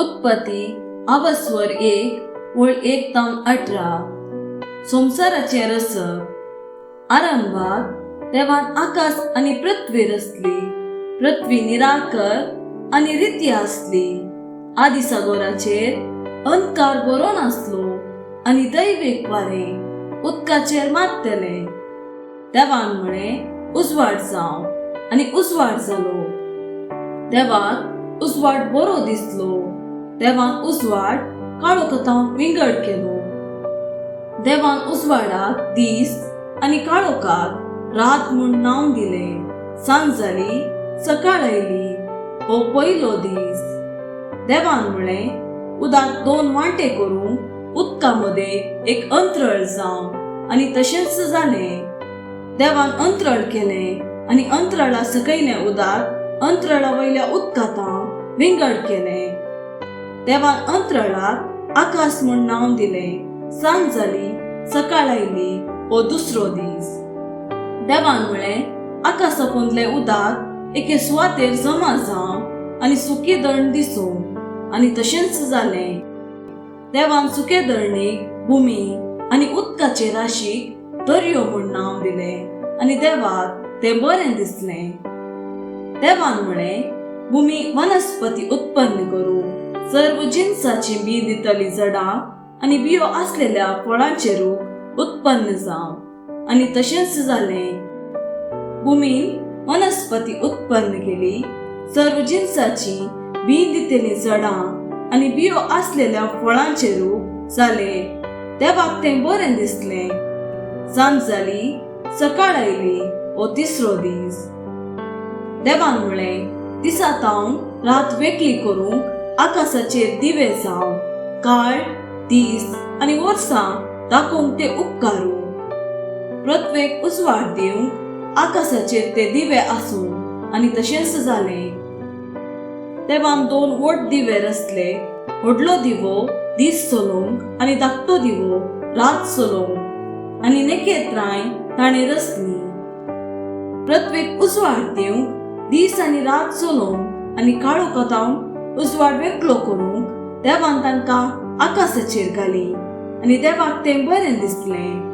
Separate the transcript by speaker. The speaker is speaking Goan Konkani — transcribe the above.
Speaker 1: उत्पत्ती अवस्वर 1 वळ 1 तावन 18. संवसाराचें रसप. आरंभाक देवान आकाश आनी पृथ्वी रचली. पृथ्वी निराकर आनी रिती आसली. आदी सागोराचेर अंधकार बरोवन आसलो आनी दैवीक वारें उदकाचेर मारतलें. देवान म्हळें, उजवाड जावं, आनी उजवाड जालो. देवाक उजवाड बरो दिसलो. देवान उजवाड काळोखांत विंगड केलो. देवान उजवाडाक दीस आनी काळोखाक रात म्हूण नांव दिलें. सांज जाली, सकाळ आयली, हो पयलो दीस. देवान म्हळें, उदक दोन वांटे करूंक उदका मदें एक अंतरळ जावं, आनी तशेंच जालें. देवान अंतरळ केलें आनी अंतरळा सकयलें उदक अंतरळा वयल्या उदकांत विंगड केलें. देवान अंतरळाक आकाश म्हूण नांव दिलें. सांज जाली, सकाळ आयली, हो दुसरो दीस. देवान म्हळें, आकाशा पोंदलें उदक एके सुवातेर जमा जावं आनी सुकी दण दिसूं, आनी तशेंच जालें. देवान सुके दळणीक भुमी आनी उदकाचे राशीक दर्यो म्हूण नांव दिलें, आनी देवाक तें बरें दिसलें. देवान म्हळें, भुमी वनस्पती उत्पन्न करूं, सर्व जिनसाची बी दितली झडां आनी बियो आसलेल्या फळांचे रूख उत्पन्न जावं, आनी तशेंच जालें. भुमीन वनस्पती उत्पन्न केली, सर्व जिनसाची बी दितली झडां आनी बियो आसलेल्या फळांचे रूख जाले. देवाक तें बरें दिसलें. सांज जाली, सकाळ आयली, हो तिसरो दीस. देवान म्हळें, दिसा तावन रात वेगळी करूंक आकाशाचेर दिवे जावं, काळ, दीस आनी वर्सां दाखोवंक ते उपकारूं, पृथ्वेक उजवाड दिवंक आकाशाचेर ते दिवे आसूं, आनी तशेंच जालें. देवान दोन व्हड दिवे रचले, व्हडलो दिवो दीस चलोवंक आनी धाकटो दिवो रात चलोवंक, आनी नखेत्रांय ताणें रचलीं. पृथ्वेक उजवाड दिवंक, दीस आनी रात चलोवंक आनी काळोखांत उजवाड वेगळो करूंक देवान तांकां आकाशाचेर घाली, आनी देवाक तें बरें दिसलें.